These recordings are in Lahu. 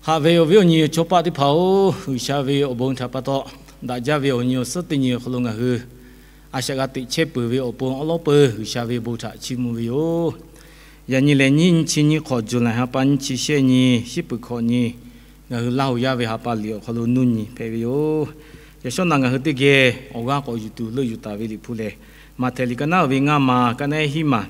Haꞈ ve awˬ viˉ awˬ nyi awˬ chawˇ paˆ teˇ hpaˍ-oˬ, G'uiˬsha ve awˬ bon htaꞈ pa taw, daꞈ jaˇ ve awˬ nyi awˬ suhˉ teˇ nyi awˬ hk'aw lo ngaˬ hui a shaꞈ g'a teꞈ chehˇ peuˬ ve awˬ pon awˉ lawˉ peuˬ G'uiˬsha ve bon htaꞈ chiˇ mvuh ve yoˬ. Yaꞈ nyi lehˬ, nyiˇ nyi chi nyiˇ hk'awꞈ July ha pa nyiˇ chi shehˆ nyi, shiˉ peuˬ hkawꞈ nyi, ngaˬ hui Laˇ huˍ yaˇ ve ha pa liꞈ awˬ hk'aw lo nuˇ nyi hpehꞈ ve yoˬ. Yaꞈ shawˉ naꞈ ngaˬ hui teˇ geh awˬ g'aˇ k'awꞈ yuˬ tuˬ leuˆ yuˬ taˍ ve Liꞈ hpu lehˬ, Maꞈhtehˍ liꞈ ka naˉ ve ngaˇ ma, ka naˉ hiˉ ma,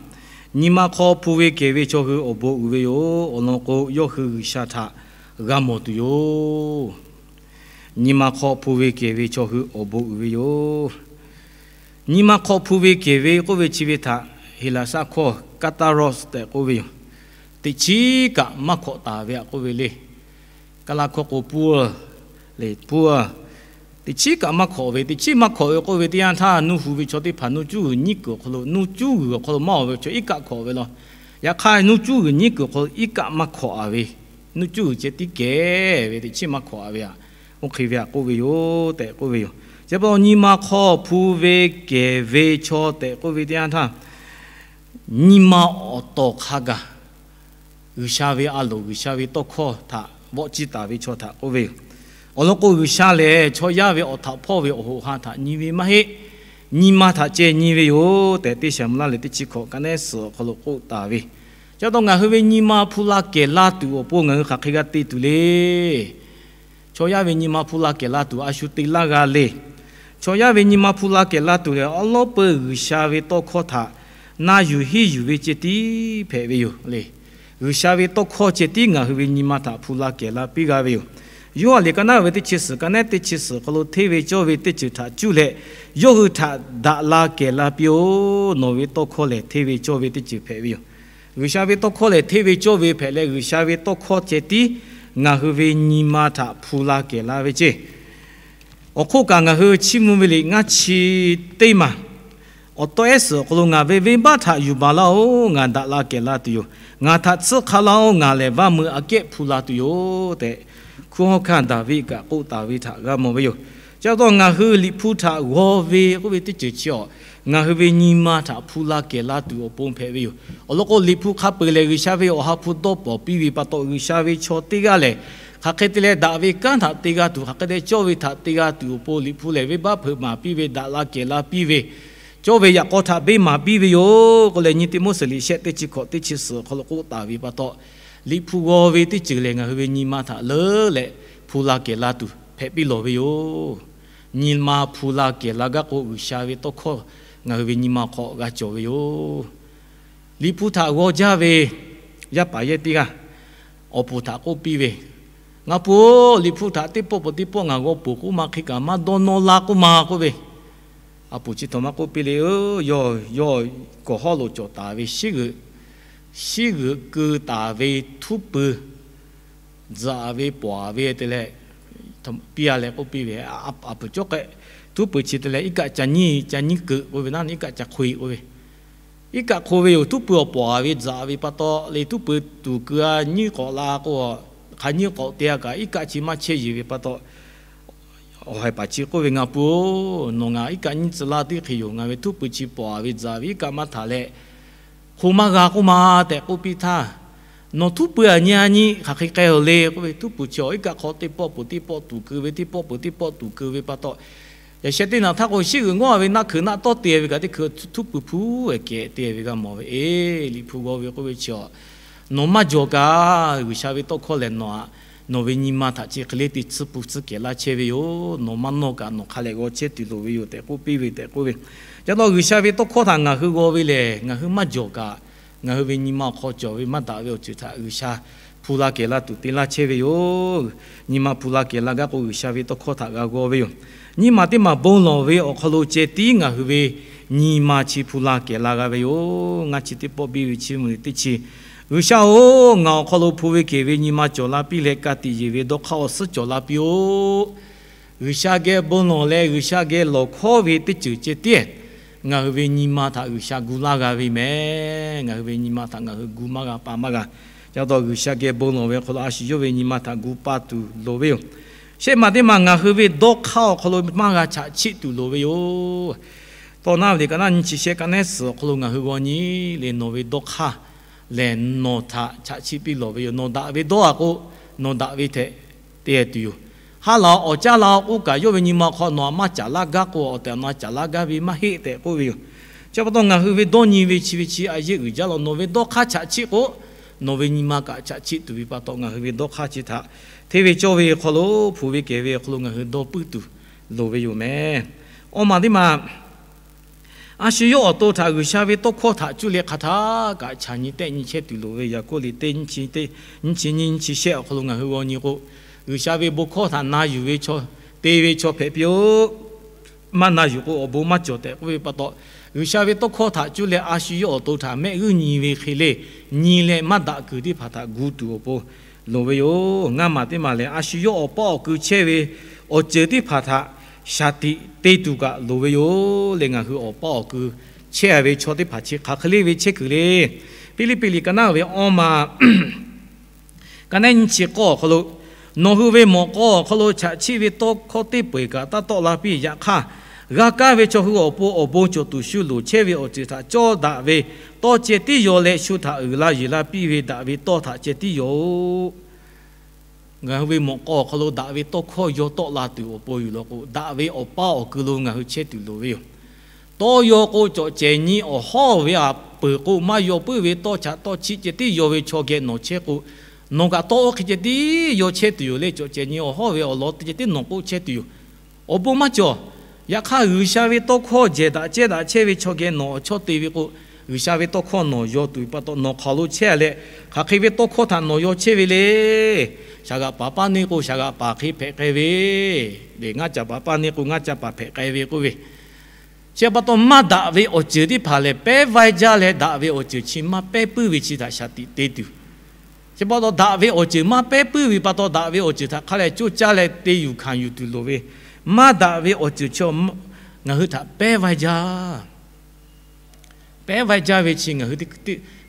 nyi ma hk'aw hpu ve kehˬ ve chaw hui awˬ bon uiˍ ve yoˬ. Awˬ lawn k'o, yawˇ hui G'uiˬsha htaꞈ g'a mawˬ tuˬ yoˬ. Nyi ma hk'aw hpu ve kehˬ ve chaw hui awˬ bon uiˍ ve yoˬ. Nyi ma hk'aw hpu ve kehˬ ve k'oˆ ve chi ve htaꞈ Heˍlaˍsaˆ hkawˇ katharsis tehꞈ k'oˆ ve yoˬ. Teꞈ chiˉ kaꞈ maˇ hkawꞈ taˍ ve aꞈ k'oˆ ve le. Kaˇlaˇ hkawˇ k'o poor le, poor. Teꞈ chiˉ kaꞈ maˇ hkawꞈ ve, teꞈ chiˉ maˇ hkawꞈ ve k'oˆ ve teˇ yanˇ htaˇ, nuˇ hu ve chaw teˇ hpaˍ nuˇ cuˉ g'uiˬ nyiˉ kuiˬ awˬ hk'aw lo, nuˇ cuˉ g'uiˬ awˬ hk'aw lo maˇ oˬ ve chaw iˉ kaˆ hkawꞈ ve law. Yaꞈ hk'aˇ, nuˇ cuˉ g'uiˬ nyiˉ kuiˬ awˬ hk'aw lo iˉ kaˆ maˇ hkawꞈ a ve, nuˇ cuˉ g'uiˬ ceh tiˉ kehˬ ve, teꞈ chiˉ maˇ hkawꞈ a ve aꞈ, oˇ hk'e ve aꞈ k'oˆ ve yoˬ tehꞈ k'oˆ ve yoˬ. Chi pa taw, nyi ma hk'aw hpu ve kehˬ ve chaw tehꞈ k'oˆ ve teˇ yanˇ htaˇ, nyi ma awˬ tawˍ hk'a gaˬ G'uiˬsha ve a loˍ, G'uiˬsha ve tawˇ hkawˇ htaꞈ vawˆ ciˇ taˍ ve chaw htaꞈ k'oˆ ve yoˬ. Awˬ lawn k'o, G'uiˬsha lehˬ chaw yaˇ ve awˬ htaꞈ hpawˇ ve awˬ hoꞈ ha htaꞈ nyi ve maˇ heˆ, nyi ma htaꞈ ceh nyi ve yoˬ tehꞈ, Teˇ Saˍmo laˇ lehˬ teˇ chi hkawꞈ ka naˉ suhˍ awˬ hk'aw lo k'oˆ taˍ ve. Chi pa taw, ngaˬ hui ve nyi ma hpu la kehˬ la tuˬ awˬ pon ngaˬ hui hk'aˬ hk'e g'a te tuˬ le. Chaw yaˇ ve nyi ma hpu la kehˬ la tuˬ a shu te laˇ g'a le. Chaw yaˇ ve nyi ma hpu la kehˬ la tuˬ lehˬ, awˉ lawˉ peuˬ G'uiˬsha ve tawˇ hkawˇ htaꞈ na yuˬ henˇ yuˬ ve ceh tiˉ hpehꞈ ve yoˬ le. G'uiˬsha ve tawˇ hkawˇ ceh tiˉ ngaˬ hui ve nyi ma htaꞈ hpu la kehˬ la piˇ g'a ve yoˬ. Yoˇhanˬ liꞈ ka naˉ ve teˇ chi suhˍ, ka naˉ teˇ chi suhˍ hk'aw lo hteˇ ve cawˇ ve teˇ ceuˬ htaꞈ cuˇ leh, yawˇ hui htaꞈ daꞈ la kehˬ la piˇ-oˆ. Nawˬ ve tawˇ hkawˇ lehˬ hteˇ ve cawˇ ve teˇ ceuˬ hpehꞈ ve yoˬ. G'uiˬsha ve tawˇ hkawˇ lehˬ hteˇ ve cawˇ ve hpehꞈ leh, G'uiˬsha ve tawˇ hkawˇ ceh tiˉ ngaˬ hui ve nyi ma htaꞈ hpu la kehˬ la ve ceˇ. Awˬ hk'oˆ kaꞈ ngaˬ hui chiˇ mvuh ve liꞈ ngaˇ chi teˇ maˬ, awˬ tawˆ ehˉ suhˍ awˬ hk'aw lo, ngaˬ ve venˇbaˆ htaꞈ yuˬ baˬ laˇ-oˆ. Ngaˬ daꞈ la kehˬ la tuˬ yoˬ. Ngaˬ htaꞈ tsuhˇ hk'a laˇ-oˆ. Ngaˬ lehˬ vaˇ meuˇ aꞈ kehˉ hpu la tuˬ yoˬ tehꞈ, hkunˉ hawˉ hkanˇ Daˍviˆ kaꞈ k'oˆ taˍ ve htaꞈ g'a mawˬ ve yoˬ. Chi pa taw, ngaˬ hui Liꞈ hpu htaꞈ g'aw ve k'oˆ ve teˇ ceuˬ chi awˬ, ngaˬ hui ve nyi ma htaꞈ hpu la kehˬ la tuˬ awˬ pon hpehꞈ ve yoˬ. Awˬ lawn k'o, Liꞈ hpu hk'a peu-eˬ lehˬ G'uiˬsha ve Awˬ ha hpu dawˇ pawnˍ piˇ ve pa taw, G'uiˬsha ve chaw teˇ g'aˇ lehˬ, hk'aˬ hk'e te leh daꞈ ve kanˉ htaꞈ te g'a tuˬ, hk'aˬ hk'e te cawˇ ve htaꞈ te g'a tuˬ awˬ pon, Liꞈ hpu lehˬ venˇbaˆ hpeuꞈ maˍ piˇ ve, daꞈ la kehˬ la piˇ ve, cawˇ ve yaꞈ k'aw htaꞈ beˇ maˍ piˇ ve yoˬ k'oˆ leh, nyi Tiˆmoˉseˍ liꞈ shehˆ teˇ chi hkawꞈ teˇ chi suhˍ awˬ hk'aw lo k'oˆ taˍ ve pa taw, Liꞈ hpu g'aw ve teˇ ceuˬ lehˬ, ngaˬ hui ve nyi ma htaꞈ leuˉ leh hpu la kehˬ la tuˬ hpehꞈ piˇ lawˬ ve yoˬ. Nyi ma hpu la kehˬ la gaˇ k'o, G'uiˬsha ve tawˇ hkawˇ ngaˬ hui ve nyi ma hk'aw g'a cawˬ ve yoˬ. Liꞈ hpu htaꞈ g'aw jaˇ ve yaˇ paˍ yehˇ teˇ g'aˇ awˬ puˍ htaꞈ k'oˆ piˇ ve, Ngaˬ puˍ-oˬ, Liꞈ hpu htaꞈ teˇ pawˆ peuˬ teˇ pawˆ ngaˬ g'aw peuˬ k'oˆ ma, hk'e kaꞈ maˇ dawˇ nawˇ laˇ k'oˆ ma k'oˆ ve. A puˍ chi htaꞈ maˇ k'oˆ piˇ le. Yawˇ yawˇ kawˬ hawˉ lo cawˬ taˍ ve shiˉ g'euꞈ, shiˉ g'euꞈ keu taˍ ve htuˉ pui tzuhꞈ ve pawˍ ve te leh, piˇ-a leh k'oˆ piˇ ve, A puˍ cawˇ k'ehꞈ, htuˉ pui chi te leh iˉ kaˆ ca nyiˇ, ca nyiˇ keu k'oˆ ve, naˉ iˉ kaˆ ca hk'oˆ-e k'oˆ ve, iˉ kaˆ hk'oˆ ve yoˬ. Htuˉ pui awˬ pawˍ ve tzuhꞈ ve pa taw le, htuˉ pui tuˍ keu-a nyiˇ k'awꞈ la k'o, hk'aˬ nyiˇ k'awꞈ te-a kaꞈ iˉ kaˆ chi maˇ chehˇ yeˬ ve pa taw, awˬ haiˬ paˍ chi k'oˆ ve, Ngaˬ puˍ-oˬ, nawˬ ngaˬ iˉ kaˆ nyiˇ tcuh laˇ teˇ hk'e yoˬ. Ngaˬ ve htuˉ pui chi pawˍ ve tzuhꞈ ve iˉ kaˆ maˇ htaꞈ leh hk'o maˇ g'a k'oˆ ma tehꞈ k'oˆ piˇ htaˇ, Nawˬ htuˉ pui-a nyi-a nyi hk'aˬ hk'e k'ai-oˬ le k'oˆ ve, htuˉ pui chi awˬ iˉ kaˆ hk'aw teˇ pawˆ peuˬ teˇ pawˆ tuˍ keu ve, teˇ pawˆ peuˬ teˇ pawˆ tuˍ keu ve pa taw, yaꞈ sheh teˇ naꞈ htaˇ k'o, shiˉ g'euꞈ ngawˉ-a ve naˆ hkeuꞈ naˆ tawˇ te ve kaꞈ teˇ hkui htuˉ pui hpu-e kehꞈ te ve g'a mawˬ ve. Eˬ, Liꞈ hpu g'aw ve k'oˆ ve chi awˬ, nawˬ maˇ jawˬ kaꞈ, G'uiˬsha ve tawˇ hkawˇ lehˬ nawˬ aꞈ, nawˬ ve nyi ma htaꞈ chi hk'e le te tsuhˇ pui tsuhˇ kehˬ laˇ chehˇ ve yoˬ. Nawˬ maˇ nawˇ kaꞈ nawˬ hk'a leh g'aw chehˇ tuˬ loˍ ve yoˬ tehꞈ k'oˆ piˇ ve tehꞈ k'oˆ ve. Chi pa taw G'uiˬsha ve tawˇ hkawˇ htaꞈ ngaˬ hui g'aw ve lehˬ, ngaˬ hui maˇ jawˬ kaꞈ, ngaˬ hui ve nyi ma awˬ hk'aw cawˬ ve maˇ daꞈ ve awˬ ceuˬ htaꞈ G'uiˬsha hpu la kehˬ la tuˬ te laˇ chehˇ ve yoˬ. Nyi ma hpu la kehˬ la gaˇ k'o, G'uiˬsha ve tawˇ hkawˇ htaꞈ g'a g'aw ve yoˬ. Nyiˇ maˬ teˇ maˬ bon lawˬ ve awˬ hk'aw lo ceh tiˉ ngaˬ hui ve nyi ma chi hpu la kehˬ la g'a ve yoˬ. Ngaˇ chi teˇ pawˆ biˇ ve chi mvuhˬ teˇ chi, G'uiˬsha-oˬ, ngaˬ awˬ hk'aw lo hpu ve kehˬ ve nyi ma cawˬ la piˇ leh ka tiꞈ yeˬ ve dawˇ hk'aˇ awˬ suhˉ cawˬ la piˇ-oˆ. G'uiˬsha geh bon lawˬ leh G'uiˬsha geh lawˬ hkawˉ ve teˇ ceuˬ ceh tiˉ ngaˬ hui ve nyi ma htaꞈ G'uiˬsha gu laˇ g'a ve mehˍ. Ngaˬ hui ve nyi ma htaꞈ ngaˬ hui gu maˇ g'a, pa maˇ g'a. Ca taw G'uiˬsha geh bon lawˬ ve hk'aw lo a shu yawˇ ve nyi ma htaꞈ gu pa tuˬ loˍ ve yoˬ. Shehˆ maˬ teˇ maˬ ngaˬ hui ve dawˇ hk'aˇ awˬ hk'aw lo maˇ g'a chaꞈ chiˆ tuˬ loˍ ve yoˬ. Tawˇ naˉ ve liꞈ ka naˉ nyiˇ chi shehˆ ka naˉ suhˍ awˬ hk'aw lo ngaˬ hui g'aw nyi le, nawˬ ve dawˇ hk'aˇ lehˬ nawˬ htaꞈ chaꞈ chiˆ piˇ lawˬ ve yoˬ. Nawˬ daꞈ ve dawˇ-a k'o, nawˬ daꞈ ve tehꞈ te tuˬ yoˬ. Ha laˬ awˬ caˇ la k'oˆ kaꞈ, yawˇ ve nyi ma hk'aw nawˬ a maˇ caˍ laˇ gaˇ k'o, awˬ tehˬ awˬ na caˍ laˇ gaˇ ve maˇ heˆ tehꞈ k'oˆ ve yoˬ. Chi pa taw ngaˬ hui ve dawˇ nyi ve chi ve chi a yeˇ uiˍ jaˇ law. Nawˬ ve dawˇ hk'aˇ chaꞈ chiˆ k'o, nawˬ ve nyi ma kaꞈ chaꞈ chiˆ tuˬ ve pa taw, ngaˬ hui ve dawˇ hk'aˇ chi htaꞈ hteˇ ve cawˇ ve hk'aw lo, hpu ve kehˬ ve awˬ hk'aw lo ngaˬ hui dawˇ puiˉ tuˬ loˍ ve yoˬ meh. Awˬ maˬ teˇ maˬ, a shu yawˇ awˬ to htaꞈ G'uiˬsha ve tawˇ hkawˇ htaꞈ cuˇ leh hk'aˬ htaˇ kaꞈ chaꞈ nyi tehˆ nyi chehˇ tuˬ loˍ ve. Yaˍkoˆ liꞈ teˇ nyiˇ chi, nyiˇ chi nyiˇ, nyiˇ chi shehˆ awˬ hk'aw lo ngaˬ hui g'aw nyi k'o, G'uiˬsha ve bon hkawˇ htaꞈ na yuˬ ve chaw, te ve chaw hpehꞈ piˇ-oˆ. Maˇ na yuˬ k'o, awˬ bon maˇ cawˬ tehꞈ k'oˆ ve pa taw, G'uiˬsha ve tawˇ hkawˇ htaꞈ cuˇ leh a shu yawˇ awˬ to htaꞈ mehˆ g'uˇ nyi ve hk'e le, nyi leh maˇ daꞈ kuiˬ teˇ hpaˍ htaꞈ gu tuˬ awˬ pon loˍ ve yoˬ. Ngaˇ maˬ teˇ maˬ lehˬ, a shu yawˇ awˬ paˇ awˬ kui chehˇ ve awˬ ceuˬ teˇ hpaˍ htaꞈ shaˍ tiꞈ te tuˬ kaꞈ loˍ ve yoˬ le. Ngaˬ hui awˬ paˇ awˬ kui chehˇ ve chaw teˇ hpaˍ chi hk'aˬ hk'e le ve chehˇ kuiˬ le. Piˇliˇpiˆ liꞈ ka naˉ ve awˇ maˬ ka nehˉ nyiˇ chi k'awˇ awˬ hk'aw lo, nawˬ hui ve mawꞈ k'aw awˬ hk'aw lo chaꞈ chiˆ ve tawˇ hkawˇ teˇ peu-eˬ kaꞈ taˇ tawˆ la piˇ. Yaꞈ hk'aˇ, g'a kaˇ ve chaw hui awˬ pon awˬ bon cawˬ tuˬ shu loˍ chehˇ ve awˬ ceuˬ htaꞈ cawˇ daꞈ ve tawˇ ceh tiˉ yaw leh, shu htaꞈ uiˍ la yuˬ la piˇ ve daꞈ ve tawˇ htaꞈ ceh tiˉ yaw-oˆ. Ngaˬ hui ve mawꞈ k'aw awˬ hk'aw lo daꞈ ve tawˇ hkawˇ yaw tawˆ la tuˬ awˬ pon yuˬ law k'o, daꞈ ve awˬ paˇ awˬ kui lo ngaˬ hui chehˇ tuˬ loˍ ve yoˬ. Tawˇ yaw k'o, cawꞈ cehˬ nyi awˬ hawˉ ve aꞈ peuˬ k'o, maˇ yaw puiˉ ve tawˇ chaꞈ tawˇ chiˆ ceh tiˉ yaw ve chaw geh nawˬ chehˇ k'o, nawˬ kaꞈ tawˇ oˇ hk'e ceh tiˉ yaw chehˇ tuˬ yoˬ le. Cawꞈ cehˬ nyi awˬ hawˉ ve awˬ lawn teˇ ceh tiˉ nawˬ k'oˆ chehˇ tuˬ yoˬ. Awˬ bon maˇ cawˬ. Yaꞈ hk'aˇ, G'uiˬsha ve tawˇ hkawˇ jehˬ daꞈ cehˇ daꞈ chehˇ ve chaw geh nawˬ awˬ chawˇ te ve k'o, G'uiˬsha ve tawˇ hkawˇ nawˬ yaw tuˬ pa taw, nawˬ hk'aˬ lo chehˇ leh, hk'aˬ hk'e ve tawˇ hkawˇ htaꞈ nawˬ yaw chehˇ ve le. Shaˍ g'aꞈ paˍ paˇ neˇ k'o, shaˍ g'aꞈ paˍ hk'e hpehꞈ k'ai ve, le ngaˇ caˍ paˍ paˇ neˇ k'o, ngaˇ caˍ paˍ hpehꞈ k'ai ve k'oˆ ve. Chi pa taw, maˇ daꞈ ve awˬ ceuˬ teˇ hpaˍ lehˬ, pehˉ vaiˇ jaˇ leh, daꞈ ve awˬ ceuˬ chi maˇ pehˉ puiˉ ve chi htaꞈ shaˍ tiꞈ te tuˬ. Chi pa taw, daꞈ ve awˬ ceuˬ maˇ pehˉ puiˉ ve pa taw, daꞈ ve awˬ ceuˬ htaꞈ hk'a leh coˇ caˇ leh te yuˬ hkanˍ yuˬ tuˬ loˍ ve. Maˇ daꞈ ve awˬ ceuˬ chi ngaˬ hui htaꞈ pehˉ vaiˇ jaˇ. Pehˉ vaiˇ jaˇ ve chi ngaˬ hui,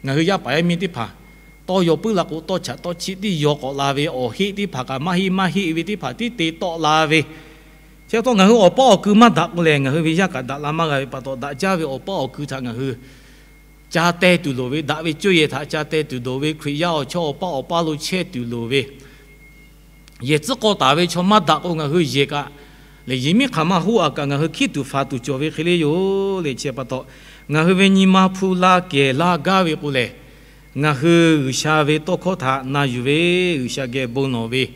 ngaˬ hui yaˇ paˍ yaˇ miˇ teˇ hpaˍ tawˇ yaw puiˉ la k'o, tawˇ chaꞈ tawˇ chiˆ tiˉ yaw k'awꞈ la ve, awˬ heˆ teˇ hpaˍ kaꞈ maˇ heˆ maˇ heˆ ve teˇ hpaˍ tiˉ te tawˆ la ve. Chi pa taw, ngaˬ hui awˬ paˇ awˬ kui maˇ daꞈ k'o lehˬ, ngaˬ hui ve yaˇ kaꞈ daꞈ la maˇ g'a ve pa taw, daꞈ jaˇ ve awˬ paˇ awˬ kui htaꞈ ngaˬ hui ca teh tuˬ loˍ ve, daꞈ ve cuˇ yehˬ htaꞈ ca teh tuˬ loˍ ve, Hkriꞈ yaˇ awˬ chawˇ awˬ paˇ awˬ paˇ lo chehˇ tuˬ loˍ ve. Yehˬ tcuhˉ k'aw taˍ ve chaw maˇ daꞈ k'o, ngaˬ hui yehˬ kaꞈ lehˬ, yehˬ miˉ hk'aˬ maˇ hoˆ a kaꞈ, ngaˬ hui hkiˉ tuˬ faˍ tuˬ cawˬ ve hk'e le yoˬ le. Chi pa taw, ngaˬ hui ve nyi ma hpu la kehˬ la gaˇ ve k'o lehˬ, ngaˬ hui G'uiˬsha ve tawˇ hkawˇ htaꞈ na yuˬ ve, G'uiˬsha geh bon lawˬ ve,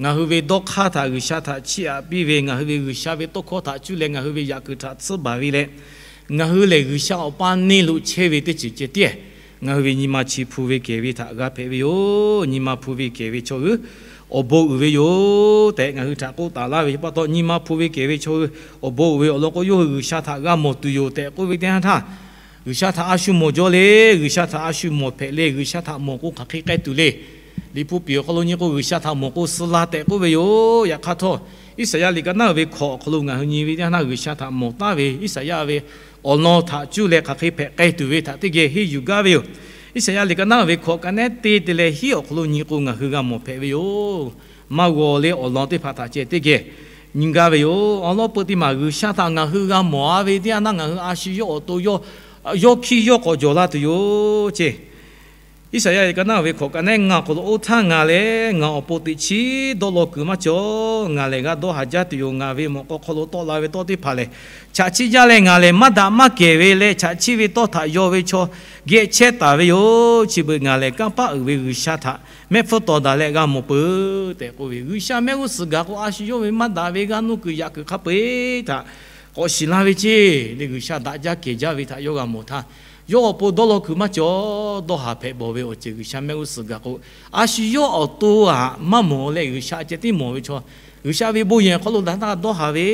ngaˬ hui ve dawˇ hk'aˇ htaꞈ G'uiˬsha htaꞈ chiˇ aꞈ piˇ ve, ngaˬ hui ve G'uiˬsha ve tawˇ hkawˇ htaꞈ cuˇ leh ngaˬ hui ve yaꞈ kuiˬ htaꞈ tsuhˇ baˬ ve leh, ngaˬ hui lehˬ G'uiˬsha awˬ paˇ neˇ lo chehˇ ve teˇ ceuˬ ceh tiˉ, ngaˬ hui ve nyi ma chi hpu ve kehˬ ve htaꞈ g'a hpehꞈ ve yoˬ. Nyi ma hpu ve kehˬ ve chaw hui awˬ bon uiˍ ve yoˬ tehꞈ ngaˬ hui htaꞈ k'oˆ taˍ laˇ ve pa taw, nyi ma hpu ve kehˬ ve chaw hui awˬ bon uiˍ ve awˬ lawn k'o, yawˇ hui G'uiˬsha htaꞈ g'a mawˬ tuˬ yoˬ tehꞈ k'oˆ ve teˇ yanˇ htaˇ, G'uiˬsha htaꞈ a shu mawˬ jaw le. G'uiˬsha htaꞈ a shu mawˬ hpehꞈ le. G'uiˬsha htaꞈ mawˬ k'o hk'aˬ hk'e k'ai tuˬ le. Liꞈ hpu piˍ awˬ hk'aw lo nyi k'o, G'uiˬsha htaꞈ mawˬ k'o suh la tehꞈ k'oˆ ve yoˬ. Yaꞈ hk'aˇ htawˇ, Iˉsaˍyaˆ liꞈ ka naˉ ve hkawꞈ awˬ hk'aw lo ngaˬ hui nyi ve teˇ yanˇ htaˇ, G'uiˬsha htaꞈ mawˬ taˉ ve Iˉsaˍyaˆ ve awˬ lawn htaꞈ cuˇ leh hk'aˬ hk'e hpehꞈ k'ai tuˬ ve htaꞈ teˇ geh henˇ yuˬ gaˇ ve yoˬ. Iˉsaˍyaˆ liꞈ ka naˉ ve hkawꞈ ka nehˉ te te leh hiˉ awˬ hk'aw lo nyi k'o, ngaˬ hui g'a mawˬ hpehꞈ ve yoˬ. Maˇ g'aw le awˬ lawn teˇ hpaˍ htaꞈ ceh teˇ geh nyi gaˇ ve yoˬ. Awˬ lawn peuˬ teˇ maˬ G'uiˬsha htaꞈ ngaˬ hui g'a mawˬ a ve teˇ yanˇ htaˇ, ngaˬ hui a shu yawˇ awˬ to yawˇ hkiˇ yawˇ k'awꞈ jawˬ la tuˬ yoˬ ce. Iˉsaˍyaˆ ka naˉ ve hkawꞈ ka nehˉ ngaˇ awˬ hk'aw lo, oˇ htaˇ ngaˬ lehˬ ngaˬ awˬ pon teꞈ chiˉ dawˇ law kuiˬ maˇ cawˬ. Ngaˬ lehˬ g'a dawˇ haˍ jaˇ tuˬ yoˬ. Ngaˬ ve mawꞈ k'aw hk'aw lo tawˆ la ve tawˇ teˇ hpaˍ lehˬ, chaꞈ chiˆ jaˇ leh ngaˬ lehˬ maˇ daꞈ maˇ kehˬ ve leh chaꞈ chiˆ ve tawˇ htaꞈ yaw ve chaw geh chehˇ taˍ ve yoˬ. Chi beuꞈ ngaˬ lehˬ kanˇ paˆ uiˍ ve G'uiˬsha htaꞈ mehˆ hpfuhˇ tawˍ daꞈ leh g'a mawˬ peuˬ tehꞈ k'oˆ ve. G'uiˬsha mehˆ g'uˇ suhˍ gaˬ k'o, a shu yawˇ ve maˇ daꞈ ve g'aˇ nuˇ kuiˬ yaꞈ kuiˬ hk'a peu-eˬ htaꞈ k'awꞈ shiˍ la ve ce. Le G'uiˬsha daꞈ jaˇ kehˬ jaˇ ve htaꞈ yawˇ g'a mawˬ htaˇ, yawˇ awˬ pon dawˇ law kuiˬ maˇ cawˬ. Dawˇ haˍ hpehꞈ bawˬ ve awˬ ceuˬ G'uiˬsha mehˆ g'uˇ suhˍ gaˬ k'o, a shu yawˇ awˬ to htaꞈ maˇ mawˬ leh G'uiˬsha ceh tiˉ mawˬ ve chaw, G'uiˬsha ve bon yehˬ hk'aw lo daꞈ htaˇ dawˇ haˍ ve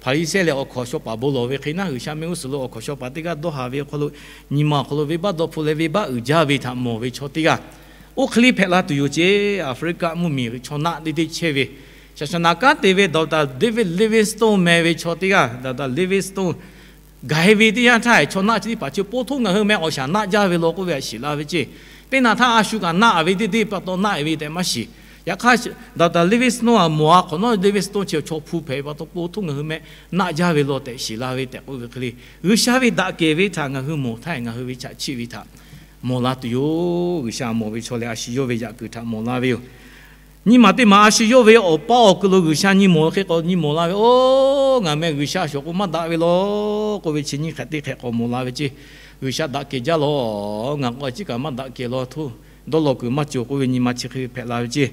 Hpaˍriˍsehˇ lehˬ, awˬ hkawnˍ shaw paˍ bon lawˬ ve hk'e naˉ, G'uiˬsha mehˆ g'uˇ suhˍ lo awˬ hkawnˍ shaw paˍ teˇ g'aˇ dawˇ haˍ ve awˬ hk'aw lo, nyi ma awˬ hk'aw lo venˇbaˆ dawˇ hpu leh venˇbaˆ uiˍ jaˇ ve htaꞈ mawˬ ve chaw teˇ g'aˇ, oˇ hk'e le hpehꞈ la tuˬ yoˬ ce. Aˍfriˆkaˆ mvuhˇmiˬ chaw naˆ teˇ teˇ chehˇ ve, shaˍ shaˍ naˍ kanˉ te ve Doctor David Livingstone meh ve chaw teˇ g'aˇ, Doctor Livingstone gaˬ-e ve teˇ yanˇ htaˇ, chaw naˆ chi teˇ hpaˍ chi po htoˇ ngaˬ hui meh awˬ shaˍ naˆ jaˇ ve law k'oˆ ve htaꞈ shiˍ la ve ce. Teˇ naꞈ htaˇ a shu kaꞈ naˆ ve teˇ teˇ pa taw naˆ ve tehꞈ maˇ shiˍ. Yaꞈ hk'aˇ, Doctor Livingstone a mawˬ a hk'awꞈ nawˉ Livingstone chi chaw hpu hpehꞈ ve pa taw po htoˇ ngaˬ hui meh naˆ jaˇ ve law tehꞈ shiˍ la ve tehꞈ k'oˆ ve hk'e le, G'uiˬsha ve daꞈ kehˬ ve htaꞈ ngaˬ hui mawˬ htaˇ, ngaˬ hui ve chaꞈ chiˆ ve htaꞈ mawˬ la tuˬ yoˬ. G'uiˬsha mawˬ ve chaw lehˬ, a shu yawˇ ve yaꞈ kuiˬ htaꞈ mawˬ la ve yoˬ. Nyiˇ maˬ teˇ maˬ a shu yawˇ ve awˬ paˇ awˬ kuiˬ lo G'uiˬsha nyi mawˬ hk'e k'o, nyi mawˬ la ve, Oˇ, ngaˬ meh G'uiˬsha shawˍ k'o maˇ daꞈ ve law k'oˆ ve chi nyiˇ hk'ehꞈ teˇ hk'ehꞈ k'awꞈ mawˬ la ve ceˇ. G'uiˬsha daꞈ kehˬ jaˇ law, ngaˬ k'o a ciˉ kaꞈ maˇ daꞈ kehˬ law htoˇ, dawˇ law kuiˬ maˇ cawˬ k'oˆ ve nyi ma chi hk'e hpehꞈ la ve ceˇ.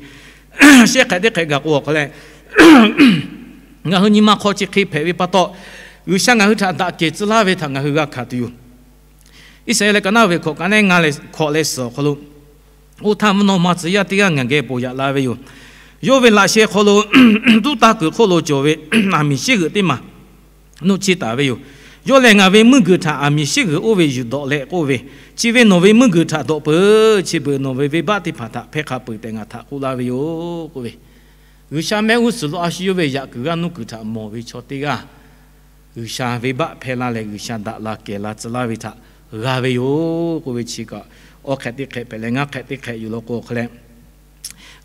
Shehˆ hk'ehꞈ teˇ hk'ehꞈ gaˬ k'o awˬ hk'aw leh, ngaˬ hui nyi ma hk'aw chi hk'e hpehꞈ ve pa taw, G'uiˬsha ngaˬ hui htaꞈ daꞈ kehˬ tcuh laˇ ve htaꞈ ngaˬ hui g'a hkanˍ tuˬ yoˬ. Iˉsaˍreˍlaˆ ka naˉ ve hkawꞈ ka neˉ ngaˇ leh hkawꞈ leh suhˍ awˬ hk'aw lo, oˇ htaˇ mvuhˇ naw ma tcuh yaˇ teˇ g'aˇ ngaˬ geh ponˬ yaꞈ la ve yoˬ. Yawˇ ve laꞈ sheh hk'aw lo tuˉ taˇ kuiˬ hk'oˆ lo cawˬ ve aˬ miˍ shiˉ g'euꞈ teˇ maˬ nuˆ chiˇ taˍ ve yoˬ. Yawˇ lehˬ ngaˬ ve meuˇ g'uiˬ htaꞈ aˬ miˍ shiˉ g'uiˬ oˇ ve yuˬ dawꞈ leh k'oˆ ve, Chi ve nawˬ ve meuˇ g'uiˬ htaꞈ dawꞈ peuˬ. Chi beuꞈ nawˬ ve venˇbaˆ teˇ hpaˍ htaꞈ hpehˇ hk'a peuˬ tehꞈ ngaˬ htaꞈ k'oˆ laˇ ve yoˬ k'oˆ ve, G'uiˬsha mehˆ g'uˇ suhˍ lo a shu yawˇ ve yaꞈ kuiˬ g'aˇ nuˇ kuiˬ htaꞈ mawˬ ve chaw teˇ g'aˇ, G'uiˬsha venˇbaˆ hpehˇ laˇ leh G'uiˬsha daꞈ la kehˬ la tcuh laˇ ve htaꞈ g'a ve yoˬ k'oˆ ve chi kaꞈ, awˇ hk'ehꞈ teˇ hk'ehꞈ hpehꞈ leh ngaˇ hk'ehꞈ teˇ hk'ehꞈ yuˬ law k'o hk'e leh,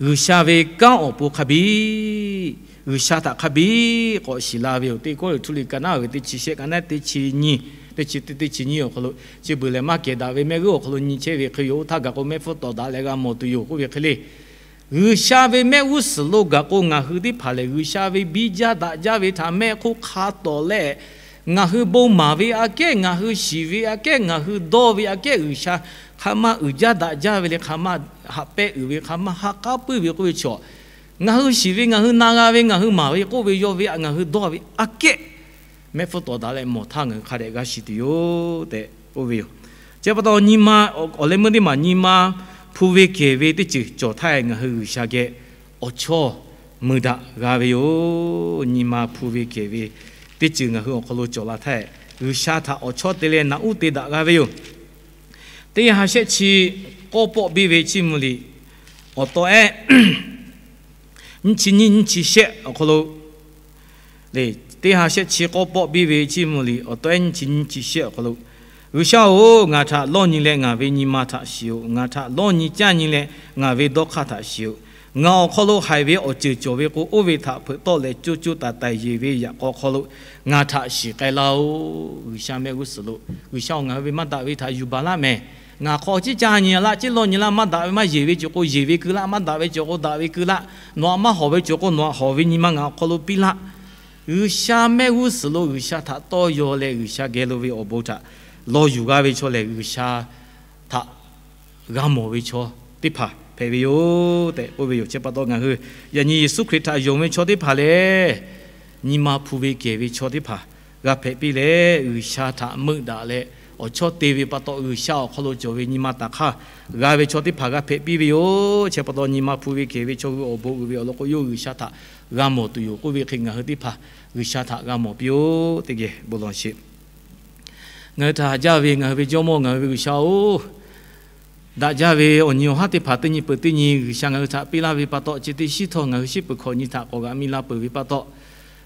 G'uiˬsha ve kanˉ awˬ pon hk'a biˇ, G'uiˬsha htaꞈ hk'a biˇ k'awꞈ shiˍ la ve yoˬ. Teˇ Kawˇrenˍhtuˆ liꞈ ka naˉ ve teˇ chi shehˆ ka naˉ teˇ chi nyiˇ, teˇ chi teˇ, teˇ chi nyiˇ awˬ hk'aw lo, Chi beuꞈ lehˬ maˇ kehˬ daꞈ ve mehˆ g'uˇ awˬ hk'aw lo nyi chehˇ ve hk'e yoˬ. Oˇ htaˇ gaˬ k'o mehˆ hpfuhˇ tawˍ daꞈ leh g'a mawˬ tuˬ yoˬ k'oˆ ve hk'e le. G'uiˬsha ve mehˆ g'uˇ suhˍ lo gaˬ k'o ngaˬ hui teˇ hpaˍ lehˬ G'uiˬsha ve biˇ jaˇ daꞈ jaˇ ve htaꞈ mehˆ hk'oˆ hk'a tawˍ leh, ngaˬ hui bon maˍ ve aꞈ kehˉ, ngaˬ hui shiˍ ve aꞈ kehˉ, ngaˬ hui dawˇ ve aꞈ kehˉ G'uiˬsha hk'aˬ ma uiˍ jaˇ daꞈ jaˇ ve leh hk'aˬ ma haꞈ pehnˇ uiˍ ve, hk'aˬ ma ha k'aˉ puiˉ ve k'oˆ ve chaw, ngaˬ hui shiˍ ve, ngaˬ hui na g'a ve, ngaˬ hui maˍ ve k'oˆ ve, yawˇ ve aꞈ ngaˬ hui dawˇ ve aꞈ kehˉ mehˆ hpfuhˇ tawˍ daꞈ leh mawˬ htaˇ ngaˬ hui hk'a dehꞈ g'a shiˍ tuˬ yoˬ tehꞈ k'oˆ ve yoˬ. Chi pa taw nyi ma, awˬ leh meuˇ teˇ maˬ nyi ma hpu ve kehˬ ve teˇ ceuˬ cawˬ htaˇ ngaˬ hui G'uiˬsha geh awˬ chawˇ mui daꞈ g'a ve yoˬ. Nyi ma hpu ve kehˬ ve teˇ ceuˬ ngaˬ hui awˬ hk'aw lo cawˬ la htaˇ, G'uiˬsha htaꞈ awˬ chawˇ te leh naꞈ uˉ te daꞈ g'a ve yoˬ. Teˇ ha shehˆ chi k'awˇ pawˆ biˇ ve chiˇ mvuh liꞈ awˬ taw ehˉ nyiˇ chi nyiˇ nyiˇ chi shehˆ awˬ hk'aw lo, teˇ ha shehˆ chi k'awˇ pawˆ biˇ ve chiˇ mvuh liꞈ awˬ taw ehˉ nyiˇ chi nyiˇ chi shehˆ awˬ hk'aw lo, G'uiˬsha-oˬ, ngaˬ htaꞈ lawˇ nyi leh ngaˬ ve nyi ma htaꞈ shiˍ-oꞈ. Ngaˬ htaꞈ lawˇ nyi caˇ nyi leh ngaˬ ve dawˇ hk'aˇ htaꞈ shiˍ-oꞈ. Ngaˬ awˬ hk'aw lo haiˬ ve awˬ ceuˬ cawˬ ve k'o, oˇ ve htaꞈ hpeuꞈ tawˆ leh co co taiˍ taiˍ yeˬ ve yaꞈ k'aw hk'aw lo ngaˬ htaꞈ shiˍ k'ai laˇ-oˆ. G'uiˬsha mehˆ g'uˇ suhˍ lo, G'uiˬsha-oˬ, ngaˬ hui ve maˇ daꞈ ve htaꞈ yuˬ baˬ laˇ mehˍ. Ngaˬ hk'aw ciˉ caˇ nyi laˇ, ciˉ lawˇ nyi laˇ, maˇ daꞈ ve maˇ yeˬ ve cawˬ k'o yeˬ ve keu laˇ, maˇ daꞈ ve cawˬ k'o daꞈ ve keu laˇ, nawˬ htaꞈ maˇ hawˍ ve cawˬ k'o nawˬ htaꞈ hawˍ ve nyi ma ngaˬ awˬ hk'aw lo piˇ laˇ. G'uiˬsha mehˆ g'uˇ suhˍ lo G'uiˬsha htaꞈ tawˇ yaw leh G'uiˬsha geh lo ve awˬ bon htaꞈ lawˇ yuˬ g'a ve chaw lehˬ, G'uiˬsha htaꞈ g'a mawˬ ve chaw teˇ hpaˍ hpehꞈ ve yoˬ tehꞈ k'oˆ ve yoˬ. Chi pa taw ngaˬ hui yaꞈ nyi Yeˍsuˆ Hkriꞈ htaꞈ yonˍ ve chaw teˇ hpaˍ lehˬ, nyi ma hpu ve kehˬ ve chaw teˇ hpaˍ g'a hpehꞈ piˇ leh, G'uiˬsha htaꞈ meuˆ daꞈ leh awˬ chawˇ te ve pa taw G'uiˬsha awˬ hk'aw lo cawˬ ve nyi ma taˍ hk'aˇ g'a ve chaw teˇ hpaˍ g'a hpehꞈ piˇ ve yoˬ. Chi pa taw nyi ma hpu ve kehˬ ve chaw hui awˬ bon uiˍ ve awˬ lawn k'o, yawˇ G'uiˬsha htaꞈ g'a mawˬ tuˬ yoˬ k'oˆ ve hk'e, ngaˬ hui teˇ hpaˍ G'uiˬsha htaꞈ g'a mawˬ piˇ-oˆ. Teˇ geh bon lawˬ sheˍ. Ngaˬ hui htaꞈ haꞈ jaˇ ve ngaˬ hui ve Jawˇmawˇ, ngaˬ hui ve G'uiˬsha-oˬ, daꞈ jaˇ ve awˬ nyi awˬ haˉ teˇ hpaˍ teˇ nyi peuˬ teˇ nyi G'uiˬsha ngaˬ hui htaꞈ piˇ laˇ ve pa taw, chi teˇ shiˉ htawˇ ngaˬ hui shiˉ peuˬ hkawꞈ nyi htaꞈ k'awꞈ g'aꞈ mi la peuˬ ve pa taw,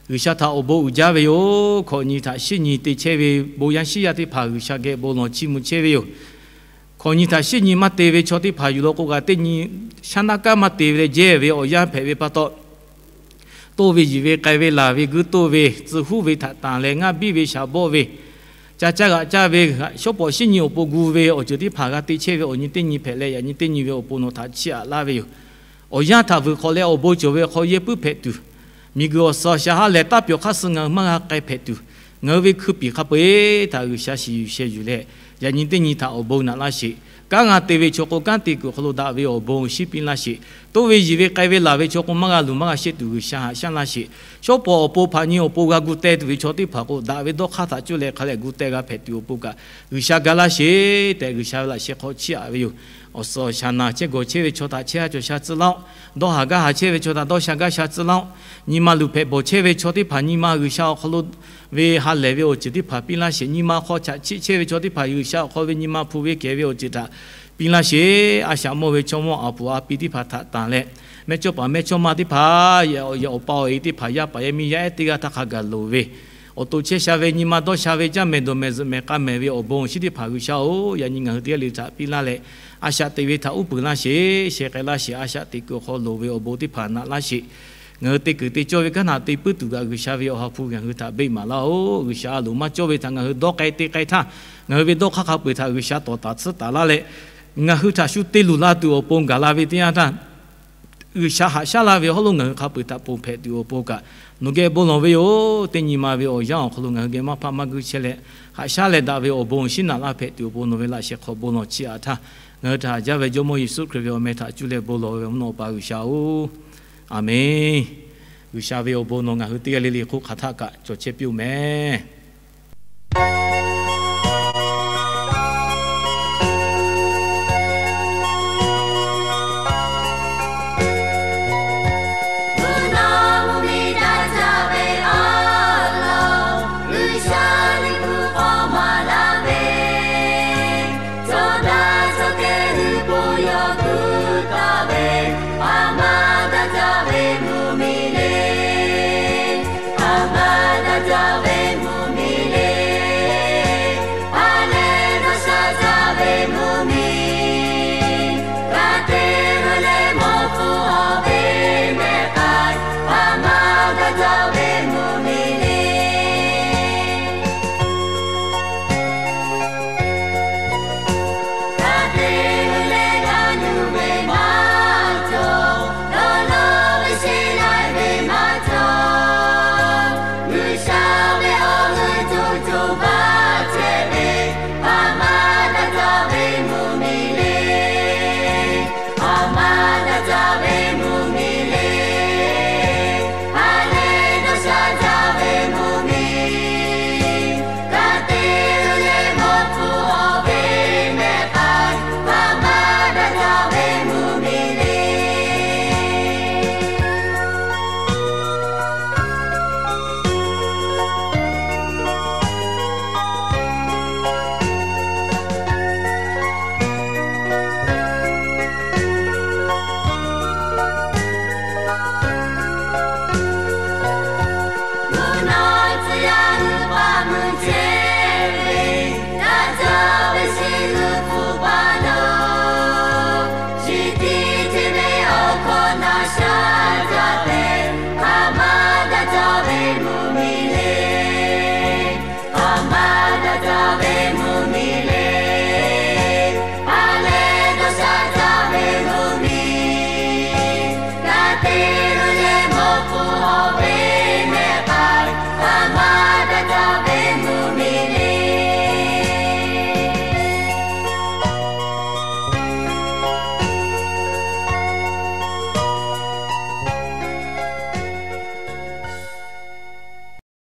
G'uiˬsha htaꞈ awˬ bon uiˍ jaˇ ve yoˬ. Hkawꞈ nyi htaꞈ shiˉ nyi te chehˇ ve bon yaˇ shiˉ yaˇ teˇ hpaˍ G'uiˬsha geh bon lawˬ chiˇ mvuh chehˇ ve yoˬ. Hkawꞈ nyi htaꞈ shiˉ nyi maˇ te ve chaw teˇ hpaˍ yuˬ law k'o, g'a teˇ nyi shaˉ naˆ kaˉ maˇ te ve leh jehˇ ve awˬ yanˇ hpehꞈ ve pa taw, toˇ ve yiˬ ve k'ai ve laˬ ve guiˇ toˇ ve tcuh huˉ ve htaꞈ tanˬ leh ngaˇ biˇ ve shaˍ bawˆ ve, ca caˇ g'aꞈ caˇ ve, shawˉ pawˍ shiˉ nyi awˬ pon gu ve awˬ ceuˬ teˇ hpaˍ g'a te chehˇ ve awˬ nyi teˇ nyi hpehꞈ leh, yaꞈ nyi teˇ nyi ve awˬ pon nawˬ htaꞈ chiˇ aꞈ laˇ ve yoˬ. Awˬ yanˇ htaꞈ vuiˬ hk'awꞈ leh awˬ bon cawˬ ve hk'aw yehˇ puiˉ hpehꞈ tuˬ, miˬguiˬ awˬ suhˍ awˬ shaˍ ha lehˬ taˇ pyawˬ hk'aˇ suh ngaˬ hui maˇ g'a k'ai hpehꞈ tuˬ, ngaˬ hui ve hkui piˍ hk'a peu-eˬ htaꞈ G'uiˬsha shiˍ yuˬ sheh yuˬ leh, yaꞈ nyi teˇ nyi htaꞈ awˬ bon naꞈ laˇ sheˍ. Kanˉ g'a te ve chaw k'o, kanˉ te kuiˬ awˬ hk'aw lo daꞈ ve awˬ bon shinˉ piˇ laˇ sheˍ. Toˇ ve yiˬ ve k'ai ve laˬ ve chaw k'o, maˇ g'a luˬ maˇ g'a sheˆ tuˬ G'uiˬsha haꞈ shaˉ laˇ sheˍ. Shawˉ pawˍ awˬ pon hpaꞈ nyi awˬ pon g'a gu teh tuˬ ve chaw teˇ hpaˍ k'o, daꞈ ve dawˇ hk'aˇ htaꞈ cuˇ leh hk'a leh gu teh g'a hpehꞈ tuˬ awˬ pon kaꞈ G'uiˬsha ga laˇ sheˍ tehꞈ, G'uiˬsha ve laꞈ sheh hk'aw chiˇ aꞈ ve yoˬ. Awˬ suhˍ awˬ shaˍ naˬ chehˇ gawˬ chehˇ ve chaw htaꞈ chehˇ ha cawˬ sha tcuh laˇ-oˆ. Dawˇ haˍ gaˇ haˍ chehˇ ve chaw htaꞈ dawˇ sha gaˇ sha tcuh laˇ-oˆ. Nyi ma luˬ hpehꞈ bawˬ chehˇ ve chaw teˇ hpaˍ nyi ma G'uiˬsha awˬ hk'aw lo ve ha lehˬ ve awˬ ceuˬ teˇ hpaˍ piˇ laˇ sheˍ. Nyi ma hk'aw chaꞈ chiˆ chehˇ ve chaw teˇ hpaˍ G'uiˬsha awˬ hk'aw ve nyi ma hpu ve kehˬ ve awˬ ceuˬ htaꞈ piˇ laˇ sheˍ. A shaꞈ mawˇ ve chaw mawˇ a puˍ a pi teˇ hpaˍ htaꞈ tanˬ leh, mehˇ cawˇ paˍ mehˇ cawˇ ma teˇ hpaˍ, yaꞈ awˬ pa awˬ e teˇ hpaˍ, yaˇ paˍ yaˇ miˇ yaˇ ehˉ teˇ g'aˇ htaˇ hk'a gaˬ loˍ ve, awˬ to chehˇ sha ve nyi ma dawˇ sha ve, caˇ mehˍ dawˬ mehˍ zuhꞈ mehˍ k'a mehˍ ve awˬ bon awˬ shinˉ teˇ hpaˍ G'uiˬsha-oˬ, yaꞈ nyi ngaˬ hui teˇ g'aˇ le htaꞈ piˇ laˇ leh, a shaꞈ teꞈ ve htaꞈ uˉ peunˍ laˇ sheˍ. Sheh k'ai laˇ sheˍ. A shaꞈ teꞈ kuiˬ awˬ hk'aw loˍ ve awˬ bon teˇ hpaˍ naꞈ laˇ sheˍ. Ngaˬ hui te kuiˬ te cawˇ ve kanˉ htaꞈ te puiˉ tuˬ kaꞈ G'uiˬsha ve awˬ ha hpu ngaˬ hui htaꞈ beˆ maˍ laˇ-oˆ. G'uiˬsha a loˍ maˇ cawˇ ve htaꞈ ngaˬ hui dawˇ k'ai te k'ai htaˇ, ngaˬ hui ve dawˇ hk'aˇ hk'a peu-eˬ htaꞈ G'uiˬsha tawˍ taˍ tsuhˇ taˍ laˇ leh, ngaˬ hui htaꞈ shu te luˬ la tuˬ awˬ pon gaˬ la ve teˇ yanˇ htaˇ, G'uiˬsha haꞈ shaˉ laˇ ve awˬ hawˉ lo ngaˬ hui hk'a peu-eˬ htaꞈ ponˬ hpehꞈ tuˬ awˬ pon kaꞈ, nawˬ geh bon lawˬ ve yoˬ. Teˇ nyi ma ve awˬ yanˇ awˬ hk'aw lo ngaˬ hui geh maˇ hpaˇ maˇ guˇ chehˇ leh, haꞈ shaˉ leh daꞈ ve awˬ bon shinˉ naꞈ laˇ hpehꞈ tuˬ awˬ pon nawˬ ve laꞈ sheh hk'aw bon lawˬ chiˇ aꞈ htaˇ, ngaˬ hui htaꞈ haꞈ jaˇ ve Jawˇmawˇ Yeˍsuˆ Hkriꞈ ve awˬ meh htaꞈ cuˇ leh bon lawˬ ve mvuhˇ naw Awˬ pa G'uiˬsha-oˬ, Aˍmenˍ. G'uiˬsha ve awˬ bon nawˬ ngaˬ hui teˇ g'aˇ le le hk'oˆ hk'aˬ htaˆ kaꞈ cawˬ chehˇ piˇ-oˬ mehˍ.